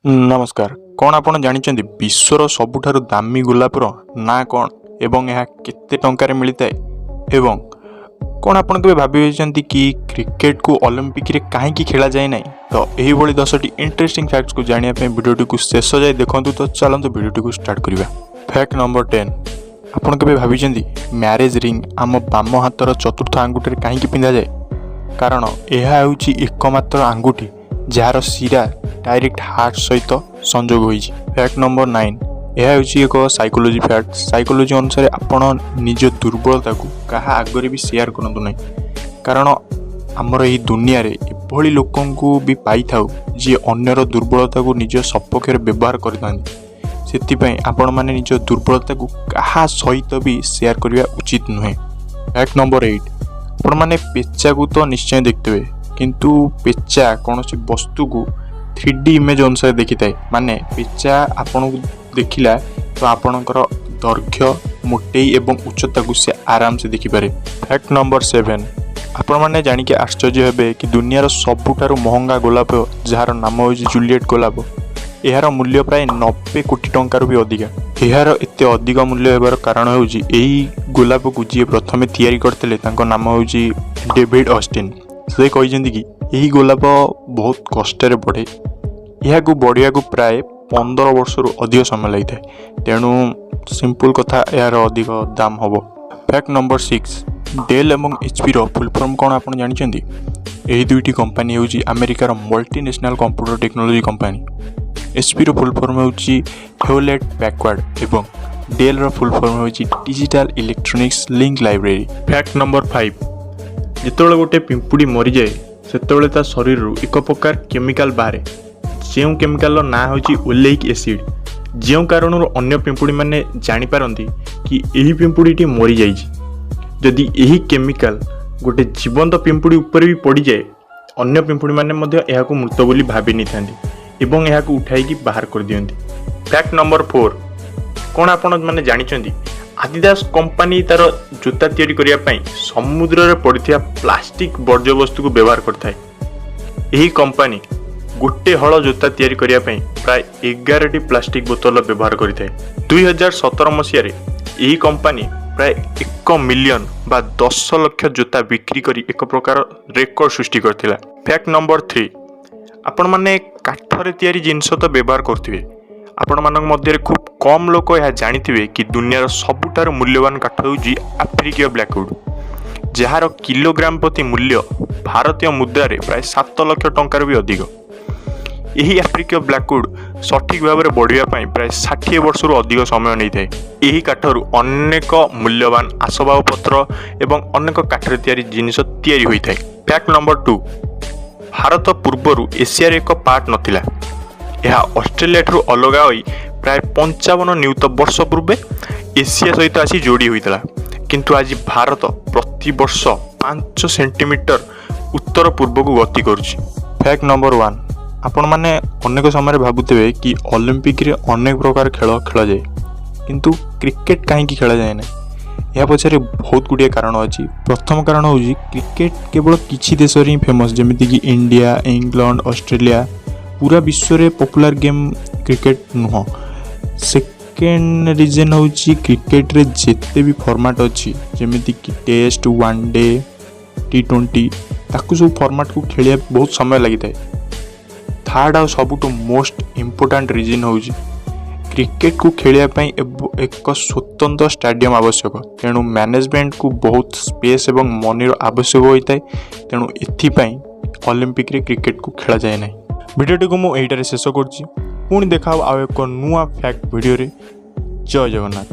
ନମସ୍କାର। କ'ଣ ଆପଣ ଜାଣିଛନ୍ତି, ବିଶ୍ୱର ସବୁଠାରୁ ଦାମୀ ଗୋଲାପର ନାଁ କ'ଣ ଏବଂ ଏହା କେତେ ଟଙ୍କାରେ ମିଳିଥାଏ? ଏବଂ କ'ଣ ଆପଣ କେବେ ଭାବିଛନ୍ତି କି କ୍ରିକେଟକୁ ଅଲିମ୍ପିକରେ କାହିଁକି ଖେଳାଯାଏ ନାହିଁ? ତ ଏହିଭଳି 10ଟି ଇଣ୍ଟରେଷ୍ଟିଂ ଫ୍ୟାକ୍ଟସକୁ ଜାଣିବା ପାଇଁ ଭିଡ଼ିଓଟିକୁ ଶେଷ ଯାଏ ଦେଖନ୍ତୁ। ତ ଚାଲନ୍ତୁ, ଭିଡ଼ିଓଟିକୁ ଷ୍ଟାର୍ଟ କରିବା। Fact number 10। ଆପଣ କେବେ ଭାବିଛନ୍ତି, ମ୍ୟାରେଜ୍ ରିଙ୍ଗ ଆମ ବାମ ହାତର ଚତୁର୍ଥ ଆଙ୍ଗୁଠିରେ କାହିଁକି ପିନ୍ଧାଯାଏ? କାରଣ ଏହା ହେଉଛି ଏକମାତ୍ର ଆଙ୍ଗୁଠି ଯାହାର ଶିରା ଡାଇରେକ୍ଟ ହାର୍ଟ ସହିତ ସଂଯୋଗ ହୋଇଛି। Fact number 9। ଏହା ହେଉଛି ଏକ ସାଇକୋଲୋଜି ଫ୍ୟାକ୍ଟ। ସାଇକୋଲୋଜି ଅନୁସାରେ ଆପଣ ନିଜ ଦୁର୍ବଳତାକୁ କାହା ଆଗରେ ବି ସେୟାର କରନ୍ତୁ ନାହିଁ, କାରଣ ଆମର ଏହି ଦୁନିଆରେ ଏଭଳି ଲୋକଙ୍କୁ ବି ପାଇଥାଉ ଯିଏ ଅନ୍ୟର ଦୁର୍ବଳତାକୁ ନିଜ ସପକ୍ଷରେ ବ୍ୟବହାର କରିଥାନ୍ତି। ସେଥିପାଇଁ ଆପଣମାନେ ନିଜ ଦୁର୍ବଳତାକୁ କାହା ସହିତ ବି ସେୟାର କରିବା ଉଚିତ ନୁହେଁ। Fact number 8। ଆପଣମାନେ ପେଚାକୁ ତ ନିଶ୍ଚୟ ଦେଖିଥିବେ, କିନ୍ତୁ ପେଚା କୌଣସି ବସ୍ତୁକୁ 3D image ଅନୁସାରେ ଦେଖିଥାଏ। ମାନେ ପେଚା ଆପଣଙ୍କୁ ଦେଖିଲା ତ ଆପଣଙ୍କର ଦୈର୍ଘ୍ୟ, ମୋଟେଇ ଏବଂ ଉଚ୍ଚତାକୁ ସେ ଆରାମସେ ଦେଖିପାରେ। Fact number 7। ଆପଣମାନେ ଜାଣିକି ଆଶ୍ଚର୍ଯ୍ୟ ହେବେ କି ଦୁନିଆର ସବୁଠାରୁ ମହଙ୍ଗା ଗୋଲାପ, ଯାହାର ନାମ ହେଉଛି ଜୁଲିଏଟ୍ ଗୋଲାପ, ଏହାର ମୂଲ୍ୟ ପ୍ରାୟ 90 କୋଟି ଟଙ୍କାରୁ ବି ଅଧିକା। ଏହାର ଏତେ ଅଧିକ ମୂଲ୍ୟ ହେବାର କାରଣ ହେଉଛି, ଏହି ଗୋଲାପକୁ ଯିଏ ପ୍ରଥମେ ତିଆରି କରିଥିଲେ, ତାଙ୍କ ନାମ ହେଉଛି ଡେଭିଡ୍ ଅଷ୍ଟିନ୍। ସେ କହିଛନ୍ତି କି ଏହି ଗୋଲାପ ବହୁତ କଷ୍ଟରେ ବଢ଼େ। ଏହାକୁ ବଢ଼ିବାକୁ ପ୍ରାୟ 15 ବର୍ଷରୁ ଅଧିକ ସମୟ ଲାଗିଥାଏ। ତେଣୁ ସିମ୍ପଲ୍ କଥା, ଏହାର ଅଧିକ ଦାମ ହେବ। Fact number 6। ଡେଲ୍ ଏବଂ ଏଚ୍ପିର ଫୁଲ୍ ଫର୍ମ କ'ଣ ଆପଣ ଜାଣିଛନ୍ତି? ଏହି ଦୁଇଟି କମ୍ପାନୀ ହେଉଛି ଆମେରିକାର ମଲ୍ଟିନ୍ୟାସନାଲ୍ କମ୍ପ୍ୟୁଟର ଟେକ୍ନୋଲୋଜି କମ୍ପାନୀ। ଏଚ୍ପିର ଫୁଲ୍ ଫର୍ମ ହେଉଛି ହ୍ୟୁଲେଟ୍ ପ୍ୟାକାର୍ଡ଼ ଏବଂ ଡେଲ୍ର ଫୁଲ୍ ଫର୍ମ ହେଉଛି digital electronics link library. Fact number 5। ଯେତେବେଳେ ଗୋଟେ ପିମ୍ପୁଡ଼ି ମରିଯାଏ, ସେତେବେଳେ ତା ଶରୀରରୁ ଏକ ପ୍ରକାର କେମିକାଲ ବାହାରେ, ଯେଉଁ କେମିକାଲର ନାଁ ହେଉଛି ଓଲେଇକ୍ ଏସିଡ୍, ଯେଉଁ କାରଣରୁ ଅନ୍ୟ ପିମ୍ପୁଡ଼ିମାନେ ଜାଣିପାରନ୍ତି କି ଏହି ପିମ୍ପୁଡ଼ିଟି ମରିଯାଇଛି। ଯଦି ଏହି କେମିକାଲ ଗୋଟେ ଜୀବନ୍ତ ପିମ୍ପୁଡ଼ି ଉପରେ ବି ପଡ଼ିଯାଏ, ଅନ୍ୟ ପିମ୍ପୁଡ଼ିମାନେ ମଧ୍ୟ ଏହାକୁ ମୃତ ବୋଲି ଭାବି ନେଇଥାନ୍ତି ଏବଂ ଏହାକୁ ଉଠାଇକି ବାହାର କରିଦିଅନ୍ତି। Fact number 4। କ'ଣ ଆପଣ ମାନେ ଜାଣିଛନ୍ତି, ଆଦିଦାସ କମ୍ପାନୀ ତାର ଜୋତା ତିଆରି କରିବା ପାଇଁ ସମୁଦ୍ରରେ ପଡ଼ିଥିବା ପ୍ଲାଷ୍ଟିକ୍ ବର୍ଜ୍ୟବସ୍ତୁକୁ ବ୍ୟବହାର କରିଥାଏ? ଏହି କମ୍ପାନୀ ଗୋଟେ ହଳ ଜୋତା ତିଆରି କରିବା ପାଇଁ ପ୍ରାୟ 11ଟି ପ୍ଲାଷ୍ଟିକ୍ ବୋତଲର ବ୍ୟବହାର କରିଥାଏ। 2017 ମସିହାରେ ଏହି କମ୍ପାନୀ ପ୍ରାୟ 1 ମିଲିୟନ ବା 10 ଲକ୍ଷ ଜୋତା ବିକ୍ରି କରି ଏକ ପ୍ରକାର ରେକର୍ଡ ସୃଷ୍ଟି କରିଥିଲା। Fact number 3। ଆପଣମାନେ କାଠରେ ତିଆରି ଜିନିଷ ତ ବ୍ୟବହାର କରୁଥିବେ। ଆପଣମାନଙ୍କ ମଧ୍ୟରେ ଖୁବ୍ କମ୍ ଲୋକ ଏହା ଜାଣିଥିବେ କି ଦୁନିଆର ସବୁଠାରୁ ମୂଲ୍ୟବାନ କାଠ ହେଉଛି ଆଫ୍ରିକୀୟ ବ୍ଲାକଉଡ୍, ଯାହାର କିଲୋଗ୍ରାମ ପ୍ରତି ମୂଲ୍ୟ ଭାରତୀୟ ମୁଦ୍ରାରେ ପ୍ରାୟ 7 ଲକ୍ଷ ଟଙ୍କାରୁ ବି ଅଧିକ। ଏହି ଆଫ୍ରିକୀୟ ବ୍ଲାକଉଡ୍ ସଠିକ୍ ଭାବରେ ବଢ଼ିବା ପାଇଁ ପ୍ରାୟ 60 ବର୍ଷରୁ ଅଧିକ ସମୟ ନେଇଥାଏ। ଏହି କାଠରୁ ଅନେକ ମୂଲ୍ୟବାନ ଆସବାବପତ୍ର ଏବଂ ଅନେକ କାଠରେ ତିଆରି ଜିନିଷ ତିଆରି ହୋଇଥାଏ। Fact number 2। ଭାରତ ପୂର୍ବରୁ ଏସିଆର ଏକ ପାର୍ଟ ନଥିଲା। ଏହା ଅଷ୍ଟ୍ରେଲିଆଠାରୁ ଅଲଗା ହୋଇ ପ୍ରାୟ 55 ନିୟୁତ ବର୍ଷ ପୂର୍ବେ ଏସିଆ ସହିତ ଆସି ଯୋଡ଼ି ହୋଇଥିଲା। କିନ୍ତୁ ଆଜି ଭାରତ ପ୍ରତିବର୍ଷ 5 ସେଣ୍ଟିମିଟର ଉତ୍ତର ପୂର୍ବକୁ ଗତି କରୁଛି। Fact number 1। ଆପଣମାନେ ଅନେକ ସମୟରେ ଭାବୁଥିବେ କି ଅଲିମ୍ପିକରେ ଅନେକ ପ୍ରକାର ଖେଳ ଖେଳାଯାଏ, କିନ୍ତୁ କ୍ରିକେଟ କାହିଁକି ଖେଳାଯାଏ ନାହିଁ? ଏହା ପଛରେ ବହୁତ ଗୁଡ଼ିଏ କାରଣ ଅଛି। ପ୍ରଥମ କାରଣ ହେଉଛି, କ୍ରିକେଟ କେବଳ କିଛି ଦେଶରେ ହିଁ ଫେମସ୍, ଯେମିତିକି ଇଣ୍ଡିଆ, ଇଂଲଣ୍ଡ, ଅଷ୍ଟ୍ରେଲିଆ। ପୁରା ବିଶ୍ୱରେ ପପୁଲାର ଗେମ୍ କ୍ରିକେଟ ନୁହଁ। ସେକେଣ୍ଡ ରିଜନ୍ ହେଉଛି, କ୍ରିକେଟରେ ଯେତେ ବି ଫର୍ମାଟ୍ ଅଛି, ଯେମିତିକି ଟେଷ୍ଟ, ୱାନ୍ ଡେ, ଟି20, ତାକୁ ସବୁ ଫର୍ମାଟ୍କୁ ଖେଳିବା ବହୁତ ସମୟ ଲାଗିଥାଏ। ଥାର୍ଡ଼ ଆଉ ସବୁଠୁ ମୋଷ୍ଟ ଇମ୍ପୋର୍ଟାଣ୍ଟ ରିଜନ୍ ହେଉଛି, କ୍ରିକେଟକୁ ଖେଳିବା ପାଇଁ ଏକ ସ୍ୱତନ୍ତ୍ର ଷ୍ଟାଡ଼ିୟମ୍ ଆବଶ୍ୟକ। ତେଣୁ ମ୍ୟାନେଜମେଣ୍ଟକୁ ବହୁତ ସ୍ପେସ୍ ଏବଂ ମନିର ଆବଶ୍ୟକ ହୋଇଥାଏ। ତେଣୁ ଏଥିପାଇଁ ଅଲିମ୍ପିକରେ କ୍ରିକେଟକୁ ଖେଳାଯାଏ ନାହିଁ। ଭିଡ଼ିଓଟିକୁ ମୁଁ ଏଇଟାରେ ଶେଷ କରୁଛି। ପୁଣି ଦେଖା ହେବ ଆଉ ଏକ ନୂଆ ଫ୍ୟାକ୍ଟ ଭିଡ଼ିଓରେ। ଜୟ ଜଗନ୍ନାଥ।